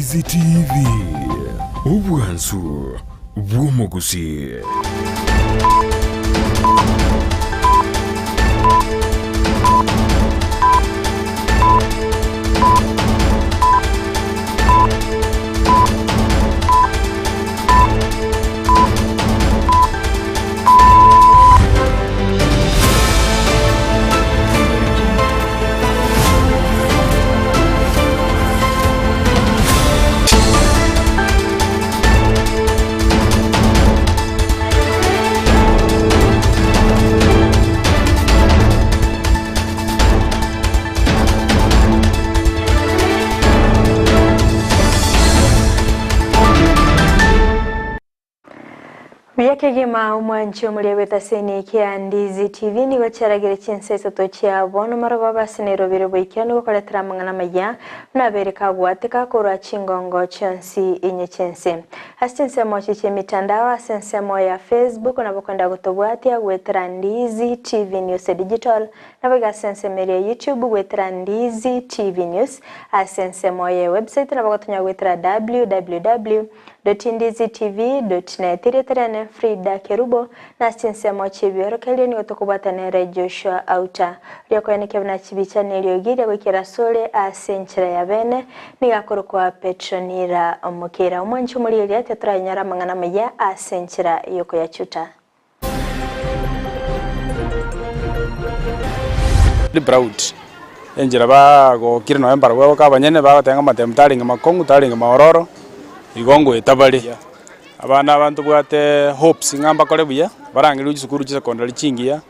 Ndizi TV, obwansu bw'omugusi. Buya kegima omwanchi omoria bwetaseni kia Ndizi TV nigo chiaragire chinsa isato chia bono marogoba ase Nairobi boikeranu gokoretera amang'ana maya nabere kagwateka korwa chingongo chionsi inye chense ase chinsemo chi chia emitandao ase ensemo ya Facebook nabo kwenda gotobwatia gwetera Ndizi TV News Digital nabo iga ase ensemo eria YouTube gwetera Ndizi TV News ase ensemo ya website nabo gotonya gwetera www.ndizitv.net iriterene Frida Kerubo na chinsemo chibiorokerio nigo tokobwatanere Joshua Auta riokoeneke buna chibicha neriogiria goikera sore ase enchera ya bene nigakorokwa Petronira Omokera omwanchi omorieria tetoranyara amang'ana maya ase enchera yokoyachuta. Very proud enchera bagokire noe mbarabwo abanyene bagotenga amatemu tarenge makong'u tarenge maororo igo ngoeta bare abana abantu bwate hopes ng'a mbakore buya barangeriwe chisukuru chisecondary chingiya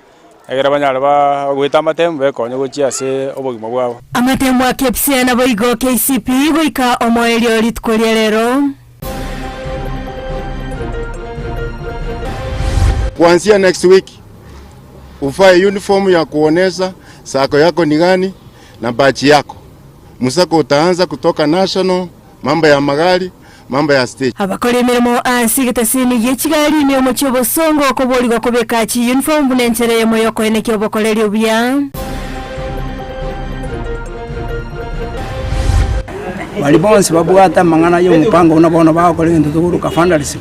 egere banyare bagoeta amatemu bekonye gochia ase obogima bwabo. Amatemu a KPC nabo igo KCP goika omoerio rituko ria rero. Kuanzia next week uvae uniform ya kuonesha sako yako ni gani na bachi yako. Msako utaanza kutoka national, mambo ya magari, mambo ya stage. Abakora emirimo ase egetasini gie chigari ime omochie obosongo okoborigwa kobeka chi uniform buna enchera eyemo ya okoenekia obokoreri obuya. Bari bonsi babwate amang'ana ya omopango buna bono bagokora egento togoruka vandalism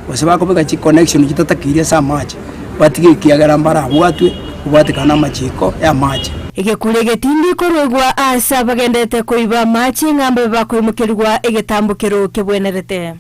gose bakobeka chiconnection chitatakirie ase amache batige ekiagera mbarabwatwe kobwatekana na amachiko ya amache. Egekure egetindi korwegwa ase abagendete koiba amache ng'ambe bakoimokerigwa egetambokero kebwenerete.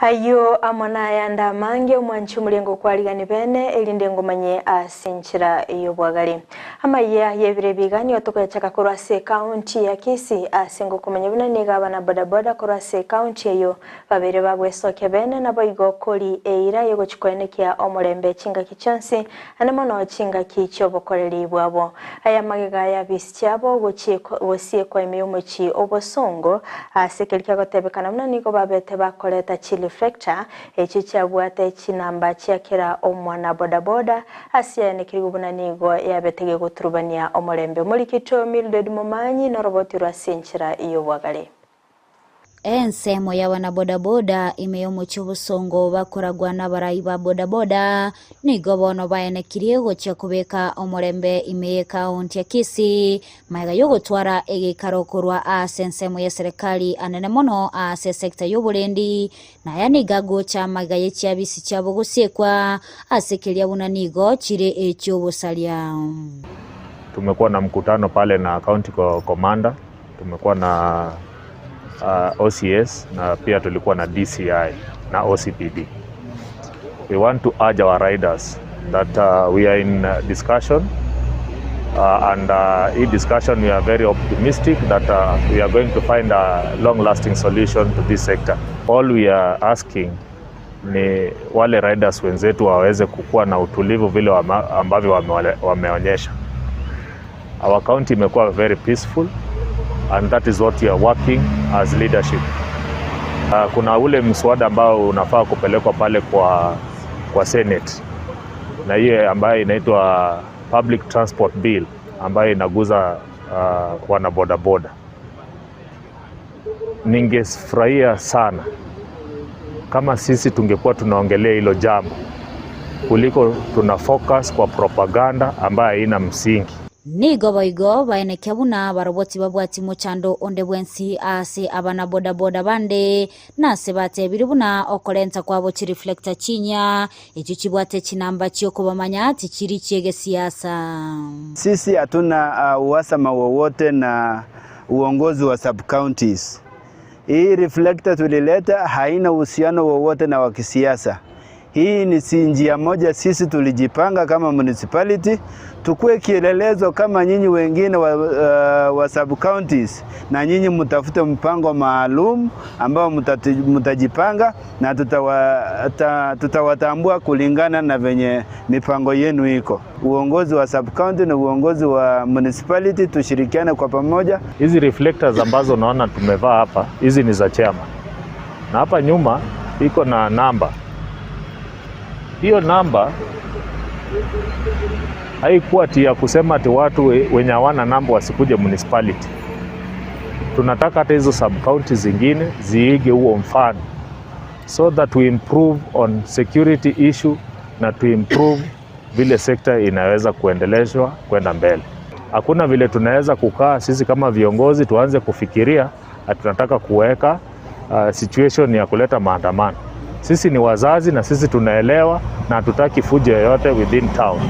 Ayo amona ayanda amange omwanchi omurengo kwarigani bene erinde ngomanye ase enchera y'obwagare amaya yebire bigani otokoyachaka korwa ase county ya Kisii ase ngokomanya buna niga abana bodaboda korwa ase county eyo babere bagwesokia bene nabo igo kori eira yogochikoenekia omorembe chingaki chionsi ane mono chingaki chiobokoreri bwabo aya magega ya bisi chiabo gosiekwa ime y'omochi obosongo ase keri kiagotebekana buna nigo babete bakoreta chili reflector echi chabwate chinamba chiakera omwana bodaboda asia nekirigubuna nigo yabetege goturubania omorembe murikito Mildred Momanyi noroboti rwa senchera iyo bwagale. Ensemo ya wana bodaboda imeyomo chobosongo bakoragwa n'abarai ba bodaboda nigo bono baenekirie gochia kobeka omorembe imeye kaunti ya Kisii maega yogotwara egekaro korwa ase ensemo ya serikali anene mono ase sekta y'oborendi naya niga gocha maega y'echiabisi chiabo gosiekwa ase keria buna nigo chire echiobosaria. Tumekuwa na mkutano pale na county commander, tumekuwa na OCS na pia tulikuwa na DCI na OCPD. We want to urge our riders that we are in discussion and in discussion we are very optimistic that we are going to find a long-lasting solution to this sector. All we are asking ni wale riders wenzetu waweze kukua na utulivu vile ambavyo wameonyesha. Our county imekuwa very peaceful and that is what we are working as leadership. Kuna ule mswada ambao unafaa kupelekwa pale kwa Senate na hiyo ambayo inaitwa Public Transport Bill ambayo inaguza wana bodaboda. Ningefurahia sana kama sisi tungekuwa tunaongelea hilo jambo kuliko tuna focus kwa propaganda ambayo haina msingi. Nigo boigo baenekia buna baroboti babwati mochando onde bwensi ase abana bodaboda bande nase batebire buna okorenta kwabo chireflector chinya echo chibwate chinamba chiokobamanya tichiri chiegesiasa. Sisi hatuna uhasama wowote na uongozi wa sub counties. Hii reflector tulileta haina uhusiano wowote na wa kisiasa. Hii ni si njia moja sisi tulijipanga kama municipality tukue kielelezo kama nyinyi wengine wa sub counties, na nyinyi mtafute mpango maalum ambao mtajipanga na tutawatambua kulingana na venye mipango yenu iko. Uongozi wa sub county na uongozi wa municipality tushirikiane kwa pamoja. Hizi reflectors ambazo unaona tumevaa hapa, hizi ni za chairman, na hapa nyuma iko na namba. Hiyo namba haikuwa ati ya kusema ati watu wenye hawana namba wasikuje municipality. Tunataka hata hizo sub county zingine ziige huo mfano so that we improve on security issue na to improve vile sekta inaweza kuendelezwa kwenda mbele. Hakuna vile tunaweza kukaa sisi kama viongozi tuanze kufikiria ati tunataka kuweka situation ya kuleta maandamano. Sisi ni wazazi na sisi tunaelewa na hatutaki fujo yoyote within town.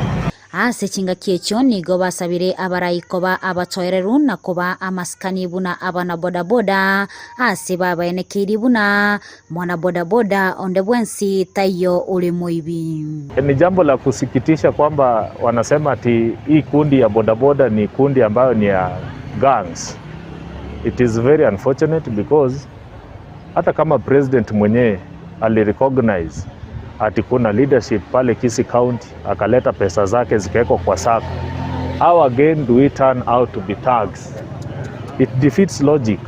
Ase chingaki echo nigo basabire abaraiko ba abatoereru na koba amaskani buna abana bodaboda ase babaenekeiri buna mwana bodaboda onde bwensi taiyo uri muibi. Ni jambo la kusikitisha kwamba wanasema ati hii kundi ya bodaboda ni kundi ambayo ni ya gangs. It is very unfortunate because hata kama president mwenyewe alirecognize ati kuna leadership pale Kisii County, akaleta pesa zake zikawekwa kwa sacco. How again do we turn out to be thugs? It defeats logic.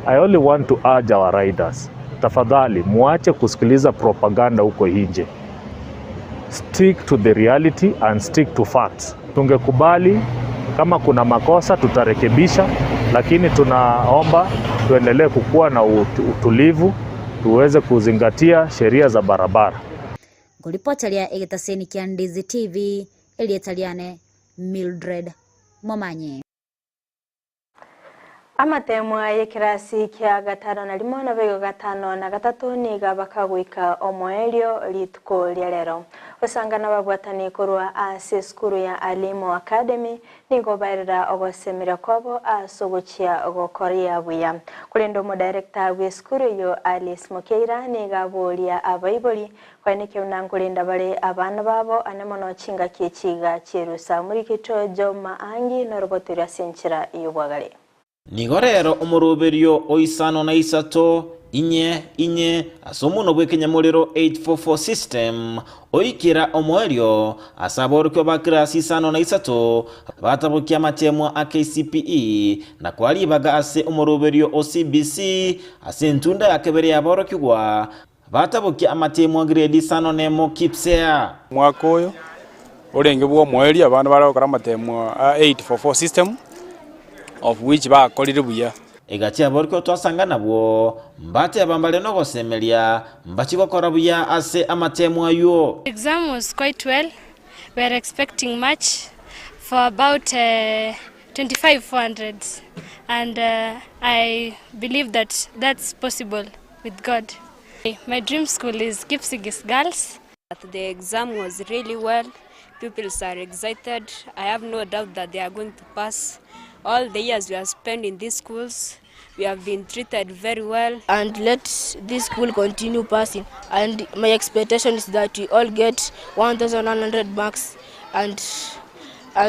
I only want to urge our riders, tafadhali muache kusikiliza propaganda huko nje. Stick to the reality and stick to facts. Tungekubali kama kuna makosa tutarekebisha, lakini tunaomba tuendelee kukuwa na utulivu, tuweze kuzingatia sheria za barabara. Nguripota egetaseni kia Ndizi TV Elietaliane Mildred Momanye. Amatemo ya kirasi kia gatano na limo na bego gatano na gatatu niga bakagwika omoelio lituko lya lero osanga nababwatani korwa ase skuru ya Alimo Academy nigo bairira ogosemera kwabo asogochia ogokoria buya kulendo mo director we skuru yo Alice Mokeira niga bolia abaiboli kweneke unangulinda bale abana babo anemono chinga kiechiga cherusa muri kito Joma Angi norobotura senchira yubwagale. Nigo rero omuruberio oisano na isato inye inye asomuno bw'ekenyamuriro 844 system oikira omoerio asaborukio ba kirasi isano na isato batabukia matemo a KCPE na kwaribaga ase omuruberio o CBC ase ntunda yakebere yaborokigwa batabukia amatemo grade isano nemo kipsea mwaka oyo orenge bwo omoerio abana baragokora amatemo a 844 system of which bakorire buya egati aboriko twasanga nabwo mbate abambale no gosemelia mbachigokora buya ase amatemo ayo. Exam was quite well. We are expecting much for about 2500 and I believe that that's possible with God. My dream school is Kipsigis Girls. The exam was really well. Pupils are excited. I have no doubt that they are going to pass. All the years we have spent in these schools, we have been treated very well. And let this school continue passing. And my expectation is that we all get 1,100 marks and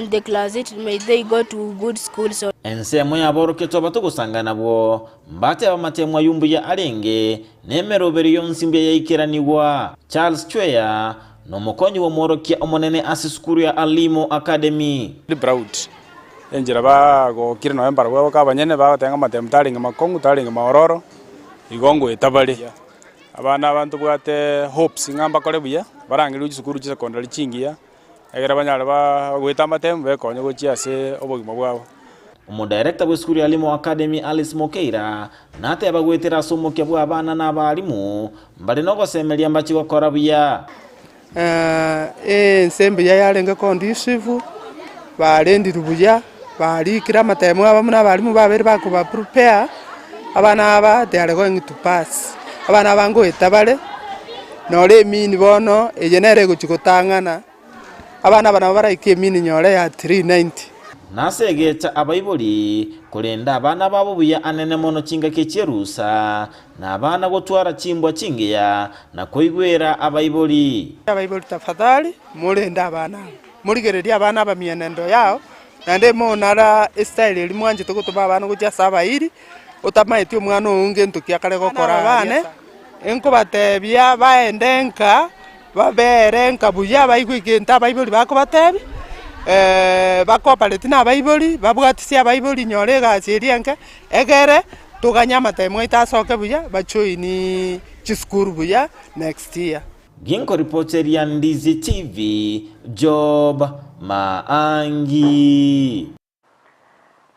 the class it may they go to good schools. Ensemo yaboroketo batugusanga nabwo mbate abamatemo yumbuya arenge nemeroberi yonsimbya yaikeraniwa. Charles Chweya nomukonyi wo morokia omonene ase skuru ya Alimo Academy. Proud. Enjira bagokire noe mbarabwo kabanyene bagotenga amatemo taringe makongu taringe maororo igongo etabare abana abantu bwate hopes ngamba kore buya barangire chisukuru chi secondary chingiya egera banyare bagweta amatemo bekonye gochia ase obogima bwabo. Omudirector we skuru ya Alimo Academy Alice Mokeira nate abagwetera somo kia bwa abana na abarimu mbari nogosemeria mbachigokora buya. Ensembe yarenge conducive barendire buya barikira amatemo abamu n'abarimu babere bakuba prepare abana aba they are going to pass abana abangoeta bare nore emini bono eye nere gochigotang'ana abana bana baraika emini nyore ya 390. Nasegecha abaibori kurenda abana babo buya anene mono chingaki chierusa na abana gotwara chimbwa chingiya na koigwera abaibori. Abaibori tafadhali murenda abana murigereria abana abamienendo yao nande monara style eri mwanje tugutuba abana gochia sabairi otamaeti omwana ounge ntukia kare gokora abane enkobatebia baende nka babere nka buya baigwe enta abaibori bakobatebia bakopareti na abaibori babwatisia abaibori nyore egasi eria enke egere tuganya amatemo itasoke buya bachoini chisukuru buya next year. Ginko reporter ya Ndizi TV, Job Maangi.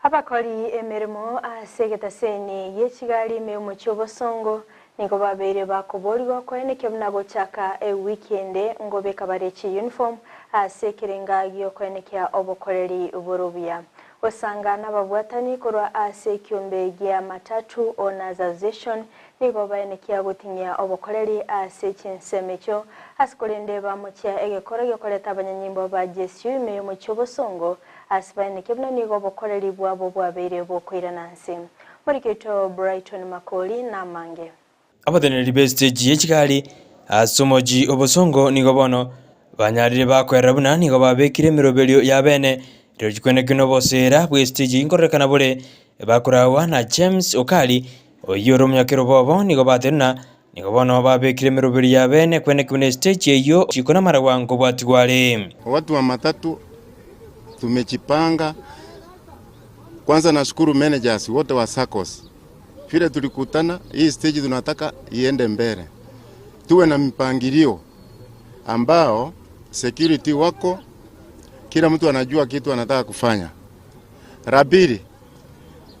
Abakori emirimo asegetaseni yechigali meomochi obosongo nigo babere bakoborigwa kwenekio mnagochaka weekend ngobeka barechi uniform asekerenga gio kwenekia obokoreri uborobia osanga nababwatani korwa ase kiombe gia matatu organization nigo baenekia gotinya obokoreri ase chinsemecho asikorende bamochia egekoro gyokoreta abanyanyimbo ba JSU meomochi obosongo asibaeneke buna nigo obokoreri bwabo bwabeire bokoiranansi. Moriketo Brighton Makoli na Mange. Abateneri be stage yechikali asomoji obosongo nigo bono banyarire bakwera buna nigo babekire emiroberio ya bene rero chikwenekino bosera bwe stage inkorekana bore bakurawa na James Okali oyoro munyakero bobo nigo bateruna nigo bono babekire emiroberio ya bene kwenekino stage eyo chikona marawango bwatigware. Watu wa matatu tumejipanga. Kwanza nashukuru managers wote wa SACCOS. Vile tulikutana, hii stage tunataka iende mbele. Tuwe na mpangilio ambao security wako, kila mtu anajua kitu anataka kufanya. Rabiri,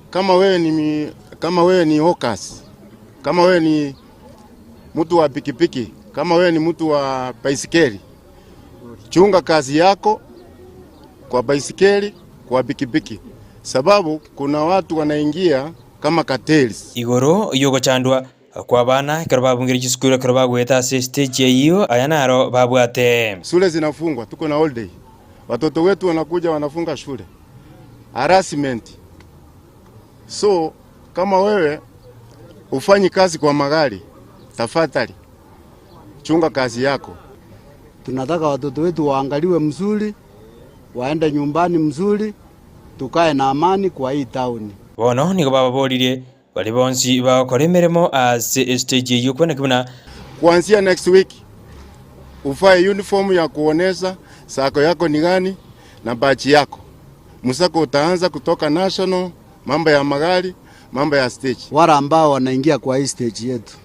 kama wewe ni hawkers, kama wewe ni mtu wa pikipiki, kama wewe ni mtu wa baisikeli, chunga kazi yako kwa baisikeli, kwa pikipiki. Sababu kuna watu wanaingia kama cartels. Igoro yogochandwa kwa bana kero babungiri chisukuru kero bagweta ase stage eyo ayanaro babwate. Shule zinafungwa, tuko na holiday. Watoto wetu wanakuja wanafunga shule. Harassment. So kama wewe ufanyi kazi kwa magari, tafadhali chunga kazi yako. Tunataka watoto wetu waangaliwe mzuri, waende nyumbani mzuri, tukae na amani kwa hii town. Bono nigo bababorire bali bonsi bakora emirimo ase stage yokwana kibuna. Kuanzia next week ufae uniform ya kuonesha sako yako ni gani na bachi yako. Msako utaanza kutoka national, mambo ya magari, mambo ya stage. Wale ambao wanaingia kwa hii stage yetu,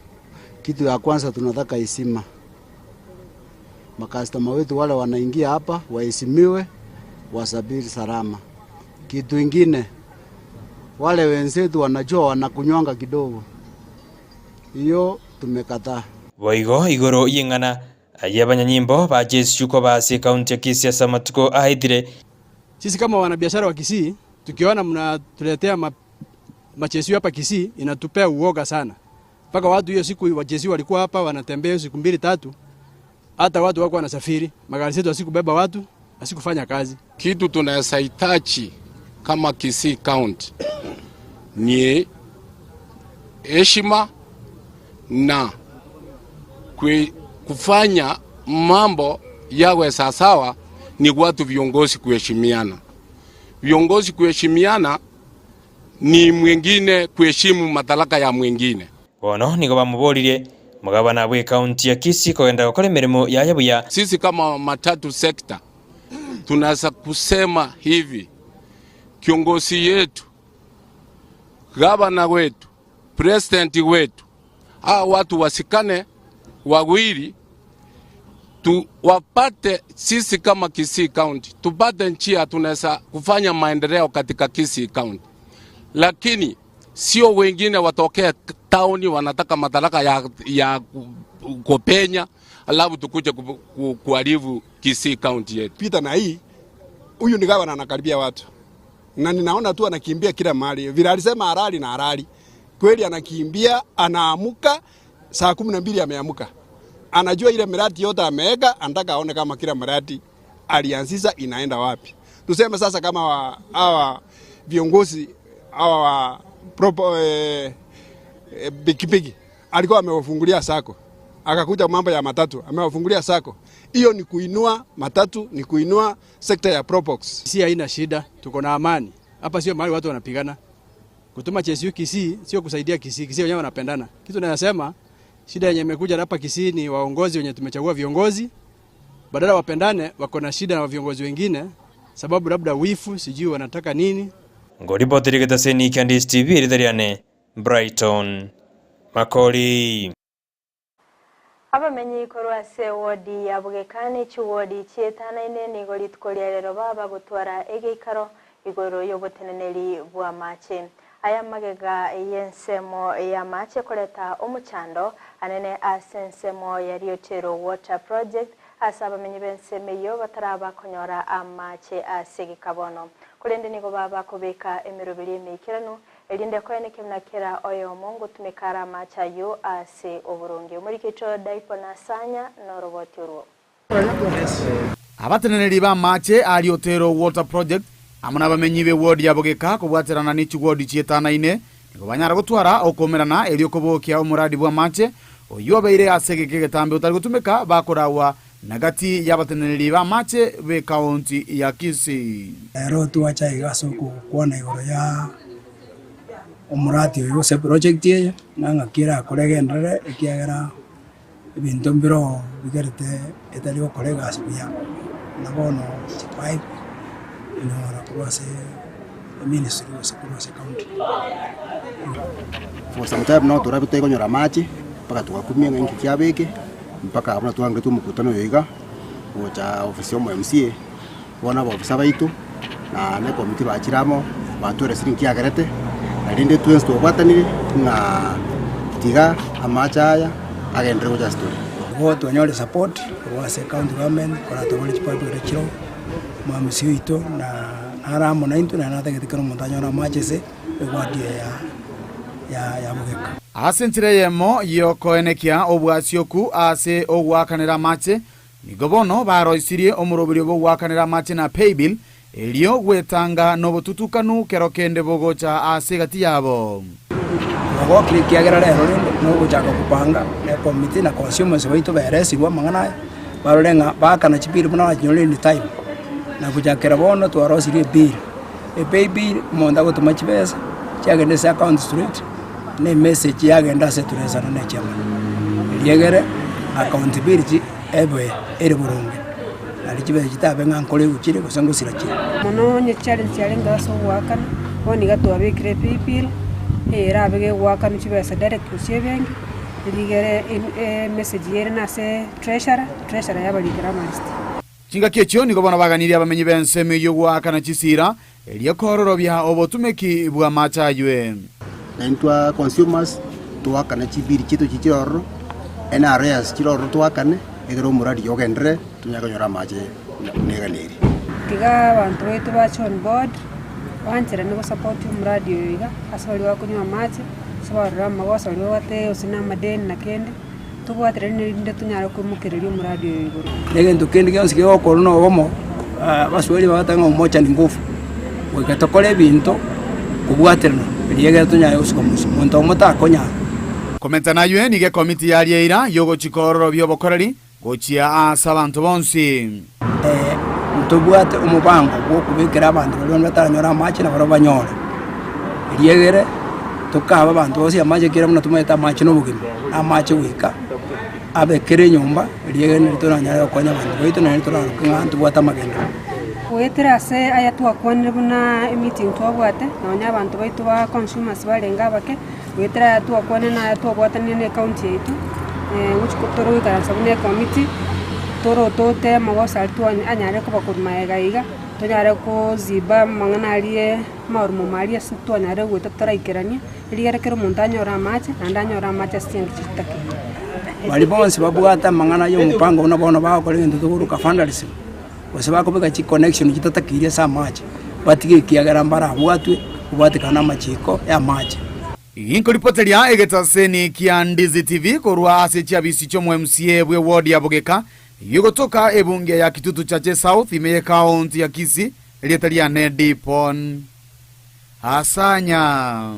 kitu ya kwanza tunataka heshima. Makastoma wetu wale wanaingia hapa waheshimiwe, wasafiri salama. Kitu ingine, wale wenzetu wanajua wanakunywanga kidogo, hiyo tumekataa. Boigo igoro yingana ayabanyanyimbo ba JSU ko basi kaunti ya Kisii matuko ahithire. Sisi kama wanabiashara wa Kisii tukiona mnatuletea machesu hapa Kisii inatupea uoga sana. Mpaka watu hiyo siku wa JSU walikuwa hapa wanatembea siku 2 3, hata watu wako wanasafiri, magari yetu asikubeba watu, asikufanya kazi. Kitu tunasahitaji kama Kisii County ni heshima na kufanya mambo yawe sawasawa. Ni watu viongozi kuheshimiana. Viongozi kuheshimiana ni mwingine kuheshimu madaraka ya mwingine. Bono nigo bamuborire mugabana bwe county ya Kisii kogenda gukora emirimo ya yabuya. Sisi kama matatu sector tunaweza kusema hivi, kiongozi yetu, gavana wetu, president wetu, hao watu wasikane wawili tu wapate. Sisi kama Kisii County tupate njia tunaweza kufanya maendeleo katika Kisii County, lakini sio wengine watokea town wanataka madaraka ya kupenya, alafu tukuje kuharibu Kisii County yetu. Peter na hii huyu ni gavana anakaribia watu. Na ninaona tu anakimbia kila mahali. Vile alisema harali na harali. Kweli anakimbia, anaamuka saa 12 ameamuka. Anajua ile miradi yote ameweka, anataka aone kama kila miradi alianzisha inaenda wapi. Tuseme sasa kama hawa viongozi hawa pikipiki alikuwa amewafungulia sako. Akakuja mambo ya matatu, amewafungulia sako. Hiyo ni kuinua matatu, ni kuinua sekta ya Probox. Si haina shida, tuko na amani. Hapa sio mahali watu wanapigana. Kutuma Chesiu Kisii sio kusaidia Kisii, Kisii wenyewe wanapendana. Kitu ninasema shida yenye imekuja hapa Kisii ni waongozi wenye tumechagua viongozi. Badala wapendane wako na shida na viongozi wengine sababu labda wifu, sijui wanataka nini. Ngoripotiri getaseni Candice TV ritariane Brighton Makori. Abamenyi korwa se wodi ya Bugekani chiwodi chietanaine nigo rituko ria rero baba gutwara egeikaro igoro y'oboteneneri bwa mache. Aya magega yensemo ya mache koleta omuchando anene asensemo ya Riotero Water Project asa abamenyi benseme yo bataraba konyora amache asegikabono. Kulende nigo baba kubeka emirobiri emikirano elinde koene kimnakera oyo mungu tumikara macha yo ase oburungi. Umurikicho daipo na sanya noroboti urwo. Abateneneri ba mache a Riotero Water Project amuna bamenyi be ward ya Bugeka kubwaterana ni chiwodi chietanaine nigo banyara gutwara okomerana elio kobokia omuradi bwa mache oyo beire asegeke getambe utari gutumika bakorawa nagati yabateneneri ba mache be county ya Kisii. Ero tuacha igaso kuona igoro ya omurati oyo se project ye nanga kira koregendere ekiagera ebinto mbiro bigerete etari gokorega asibia nabono pipe inora kurwase ministry ose kurwase county. For some time now turabite konyora machi mpaka tukakumia ngi kiabeke mpaka abona tuange tu mkutano yoiga gocha ofisi yo MCA bona ofisa baitu na ne committee bachiramo batwere siringi kiagerete narinde twens tobwatanire na tiga amacha aya agendere gocha story go twanyore support kurwase county government koratogore chipipe chiro mwamisi ito na naramo na into na natagete muntanyora machese egwadie ya Bugeka. Asentire yemo yokoenekia obwasioku ase ogwakanera mache nigobono baroisirie omurobiri bogwakanera mache na paybill elio gwetanga nobotutukanu kero kende bogocha ase gati yabo. Twagokire kiagera rero no gochaka kupanga ne committee na consumers baitu beresirwa mang'ana barorenga bakana chipiri buna banyore ni time na kujakera bono twarosirie bill e pay bill monda gotuma chibesa chiagende se account street ne message yagenda se turesana ne chairman riegere accountability ebe ere burungi ali chibesa chitabe ng'ankore guchire gose ngosira chire mono nye challenge yarenga so wakana boni gatwabikire paybill era abege wakana chibesa direct kuchebengi rigere message yere na se treasurer yabalikira malist Chinga kiechio niko bona baganiri abamenyi benseme yo gwakana chisira eliyo bya obotumeki bwa machaywe na intwa consumers twakana chibiri chitu chichiroro NRS chiroro twakane egero muradi yogendre tunyakanyora mache neganeri tiga abantu wetu bacho on board wanchira niko support muradi yoiga asabali wakunywa mache sabarura magosa wate usina madeni na kende tubwatire ninde tunyara kumukereria muradi yoiguru negento kende gyonsi gokoro no bomo basweli bagatanga umocha ni ngufu wekatokore ebinto kubwatirana riegera tunyara gusuka muntu omutakonya Komenta nayo nige komiti ya rieira yogochikororo byobokoreri gochia asa abantu bonsi ntobwate omubango gwokubikira abantu bari bataranyora amache na baro banyora riegere tukaba abantu bose amache kira muno tumeta amache n'obugima amache wika abekere nyumba riegere nitoranyara konya abantu baitu na nitorarukanga ntubwate amagendo wetera se aya twakwanire buna meeting twabwate nonya abantu baitu ba consumers barenga bake wetera twakwane na twabwatane ne county yetu nguchikotoro ikaransa bune committee toro tote magosa tu anyare kubakuruma iga tonyare kuziba mang'ana arie marumo maria twanyare gweta toraikerania rigere kero omonto anyore amache naende anyore amache ase chingaki chitake. Bari bonsi babwata mang'ana ya omopango buna bono bagokora egento togoruka vandalism gose bakobeka chiconnection chitatakirie ase amache batige ekiagera mbarabwatwe kobwatekana amachiko ya amache. Inkoripoteria egetaseni kia Ndizi TV korwa ase chiabisi ch'omo MCA bwe ward ya Bogeka yugotoka ebunge ya Kitutu Chache South imeye county ya Kisii elietaria Nedipon Asanya.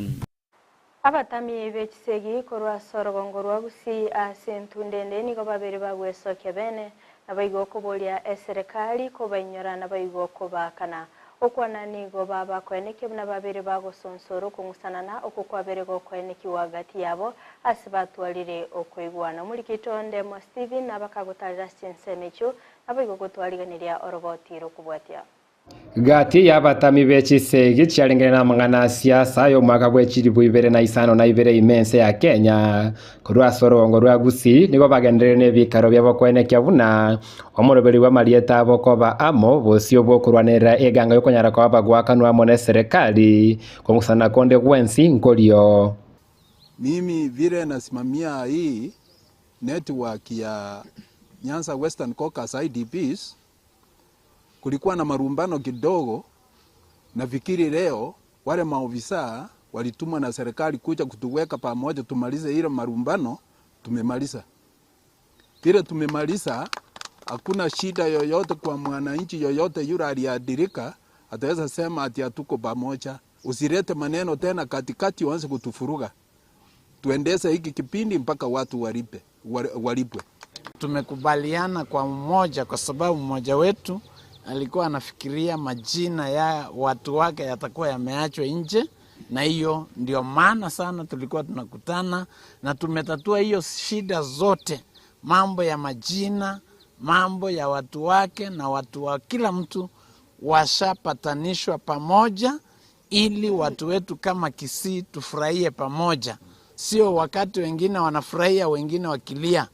Abatami bechisegi korwa sorogongo rwa Gusii ase entundende nigo babere bagwesokia bene nabaigo koboria eserikali kobainyora nabaigo kobakana okwana nigo baba kweneke na babere bagosonsoro kung'usanana okokwabere gokweneki wagati yabo ase batwalire okoigwana muri kitonde mo Steven nabakagotarira chinsemecho nabaigo gotwariganiria oroboti rokubwatia. Gati y'abatami b'echisegi chiarengere n'amang'ana siasa y'omwaka bw'echiribu ibere na isano na ibere imense ya Kenya korwa ase orongo rwa Gusii nigo bagenderere n'ebikaro byabo kwenekia buna omoroberi bwa marieta abo koba amo bosio bwokorwanera eganga yokonyara koba bagwakanwa amo na serikali kong'usana konde gwensi nkorio. Mimi vile nasimamia hii network ya Nyanza Western Caucus IDPs, kulikuwa na marumbano kidogo. Na fikiri leo wale maofisa walitumwa na serikali kuja kutuweka pamoja tumalize ile marumbano. Tumemaliza. Vile tumemaliza, hakuna shida yoyote kwa mwananchi yoyote yule aliadirika ataweza sema ati hatuko pamoja. Usirete maneno tena katikati uanze kutufuruga. Tuendeze hiki kipindi mpaka watu walipwe. Tumekubaliana kwa umoja kwa sababu mmoja wetu alikuwa anafikiria majina ya watu wake yatakuwa yameachwa nje, na hiyo ndio maana sana tulikuwa tunakutana na tumetatua hiyo shida zote, mambo ya majina, mambo ya watu wake na watu wa kila mtu washapatanishwa pamoja, ili watu wetu kama Kisii tufurahie pamoja, sio wakati wengine wanafurahia wengine wakilia.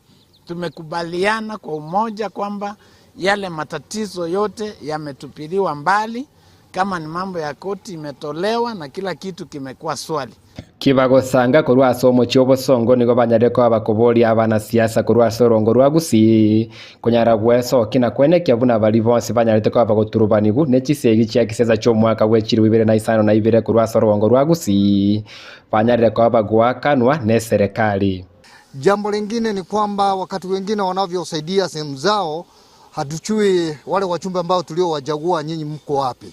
Tumekubaliana kwa umoja kwamba yale matatizo yote yametupiliwa mbali, kama ni mambo ya koti imetolewa na kila kitu kimekuwa swali. Kibagosanga korwa ase omochi obosongo nigo banyare koba bakoboria abanasiasa korwa ase orongo rwa Gusii konyara gwesokia na kwenekia buna bari bonsi banyarete koba bagoturubanigu ne chisegi chia kisesa chi'omwaka bwa echiribu ibere na isano na ibere korwa ase orongo rwa Gusii banyarire koba bagwakanwa ne serikali. Jambo lingine ni kwamba wakati wengine wanavyosaidia sehemu zao, hatuchui wale wachumbe ambao tuliowachagua nyinyi mko wapi.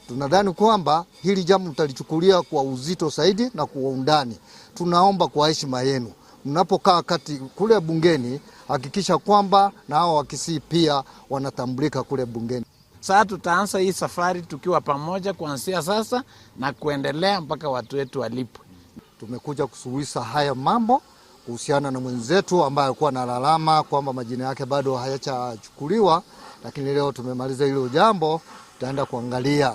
Tunadhani kwamba hili jambo mtalichukulia kwa uzito zaidi na kwa undani. Tunaomba kwa heshima yenu, mnapokaa kati kule bungeni, hakikisha kwamba na hao wa Kisii pia wanatambulika kule bungeni. Sasa tutaanza hii safari tukiwa pamoja kuanzia sasa na kuendelea mpaka watu wetu walipwe. Tumekuja kusuluhisha haya mambo kuhusiana na mwenzetu ambaye alikuwa analalama kwamba majina yake bado hayachachukuliwa, lakini leo tumemaliza hilo jambo, tutaenda kuangalia.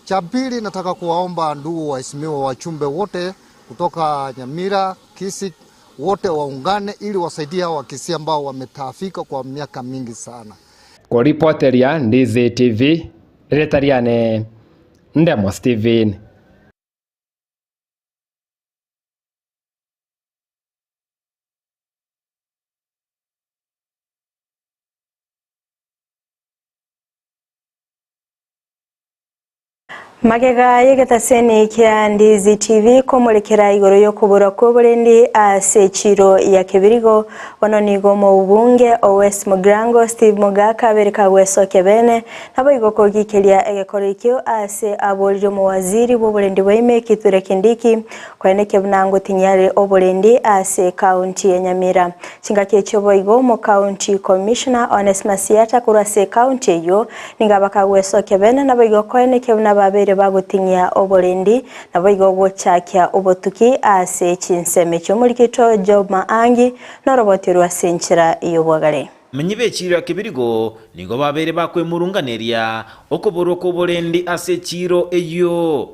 Cha pili, nataka kuwaomba ndugu waheshimiwa wachumbe wote kutoka Nyamira, Kisii, wote waungane ili wasaidie hao Wakisii ambao wametaafika kwa miaka mingi sana. Kwa ripoteria Ndizi TV, Retariane Ndemo Steven. Magega yegetaseni kia Ndizi TV komulekera igoro yokubura kw'oburendi ase echiro ya Kebirigo bono nigo mobunge Owes Mugrango Steve Mogaka bereka gwesokia bene nabo igoko gikeria egekoro ikio ase aborire omowaziri bw'oburendi bwaime Kithure Kindiki kweneke bunango tinyare oburendi ase county ya Nyamira chingaki ekyo boigo mo county commissioner Onesmus Siata kurwa ase county eyo ningabaka gwesokia bene nabo igoko kweneke bunababere bagotinya oborendi nabo igogochakia obotuki ase chinseme chomurikito Job Maangi noroboti rwa senchera iyobwagale. Menyibe chiro ya Kebirigo nigo babere bakwemurunganeria okoborwa koborendi ase chiro eyo.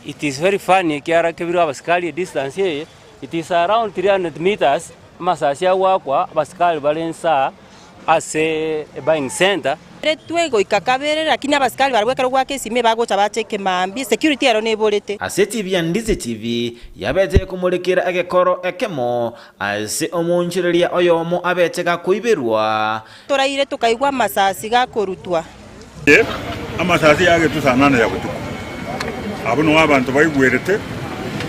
It is very funny kiara Kebirigo abasikali distance ye it is around 300 meters masasi wakwa abasikali balensa ase buying center. Twe goika kabere lakini abasikari barwekero gwa kesime bagocha bacheke mambi security ero neborete. Ase TV ya Ndizi TV yabete kumulikira egekoro ekemo ase omonchireria oyomo abete gakuiberwa. Toraire tukaigwa masasi gakorutwa. Amasasi yagetu sanana ya butuku. Abuno abantu baigwerete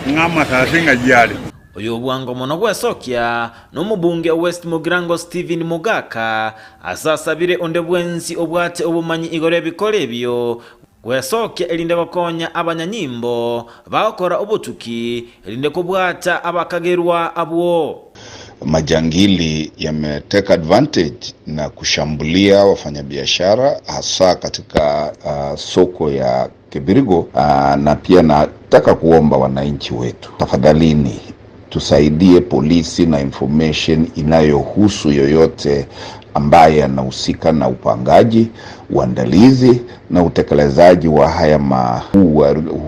ng'amasasi ng'ayale. Oyo bwango mono gwesokia n'omubunge West Mugirango Steven Mugaka asasabire onde bwensi obwate obumanyi igoro ebikore ebyo gwesokia erinde gokonya abanyanyimbo bakora obutuki erinde kubwata abakagerwa abwo. Majangili yameteka advantage na kushambulia wafanyabiashara hasa katika soko ya Kibirigo, na pia nataka kuomba wananchi wetu, tafadhalini tusaidie polisi na information inayohusu yoyote ambaye anahusika na upangaji, uandalizi na utekelezaji wa haya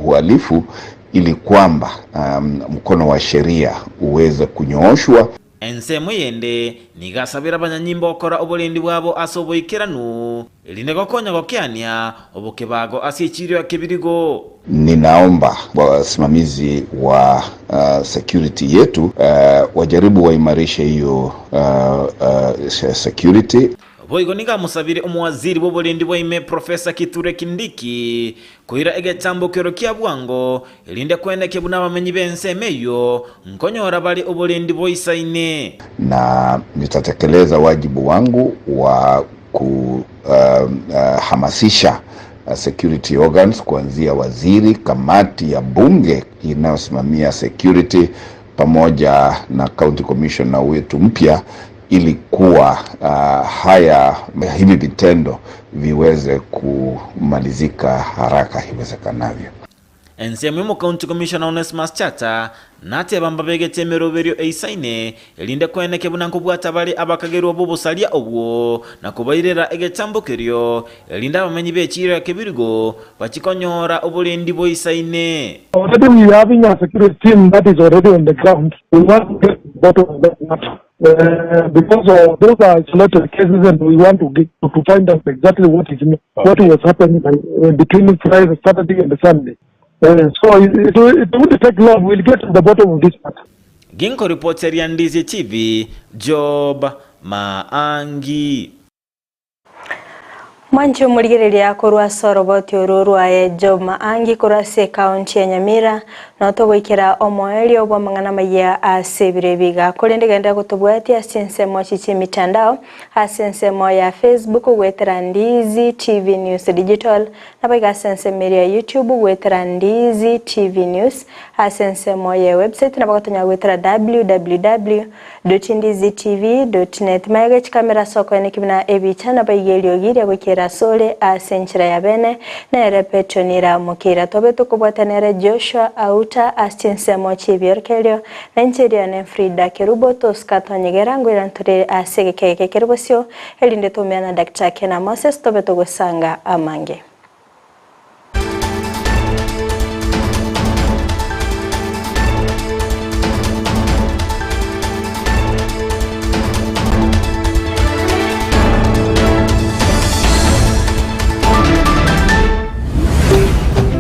uhalifu, ili kwamba mkono wa sheria uweze kunyooshwa. Ensemo yende nigasabira abanyanyimbo okora obulindi bwabo ase oboikeranu erinde gokonya gokeania obokebago ase echirio Kibirigo. Ninaomba wasimamizi wa security yetu wajaribu waimarishe hiyo security. Boigo nigamusabire omuwaziri bw'obulindi bwaime Professor Kithure Kindiki kuira egetambo kero kia bwango erinde kweneke buna abamenyi b'ensemo eyo nkonyora bali obulindi boisaine. Na nitatekeleza wajibu wangu wa kuhamasisha security organs kuanzia waziri, kamati ya bunge inayosimamia security pamoja na county commissioner wetu mpya, ili kuwa haya hivi vitendo viweze kumalizika haraka iwezekanavyo. Ensemo county commissioner Onesmus Chata nate bamba begete emeroberio eisaine erinde kweneke buna nkobwata bali abakagerwa bobosalia obwo na kubairera egetambo kerio erinde abamenyi b'echiro Kibirigo bachikonyora obulindi boisaine. Already we are having a security team that is already on the ground. We want to get to the bottom of that matter. Because of those are isolated cases, and we want to get to find out exactly what was happening between Friday, Saturday and Sunday. So it won't take long. We'll get to the bottom of this matter. Ginko reporter ya Ndizi TV, Job Maangi. Mwanchi umuligereria korwa soroboti ororwaye Job Maangi korwa se county ya Nyamira no togwikira omoelio bwa mang'ana maya ase biga korende genda gotobwatia ase ensemo chichi mitandao ase ensemo ya Facebook gwetera Ndizi TV News Digital na baiga ase ensemo ya YouTube gwetera Ndizi TV News ase ensemo ya website na bagatonya gwetera www.ndizitv.net maega chikamera soko ene kibina ebicha na baigelio giria gwikira sole asenchira ya bene na repetonira mukira tobe tukubwatanere Joshua Auta asinsemo chibyorkelio na incheria ne Frida Kerubo toskatonyegera ngwira nture asegekeke kerubosio elinde tumeana Dr. Kena Moses tobe tugusanga amange.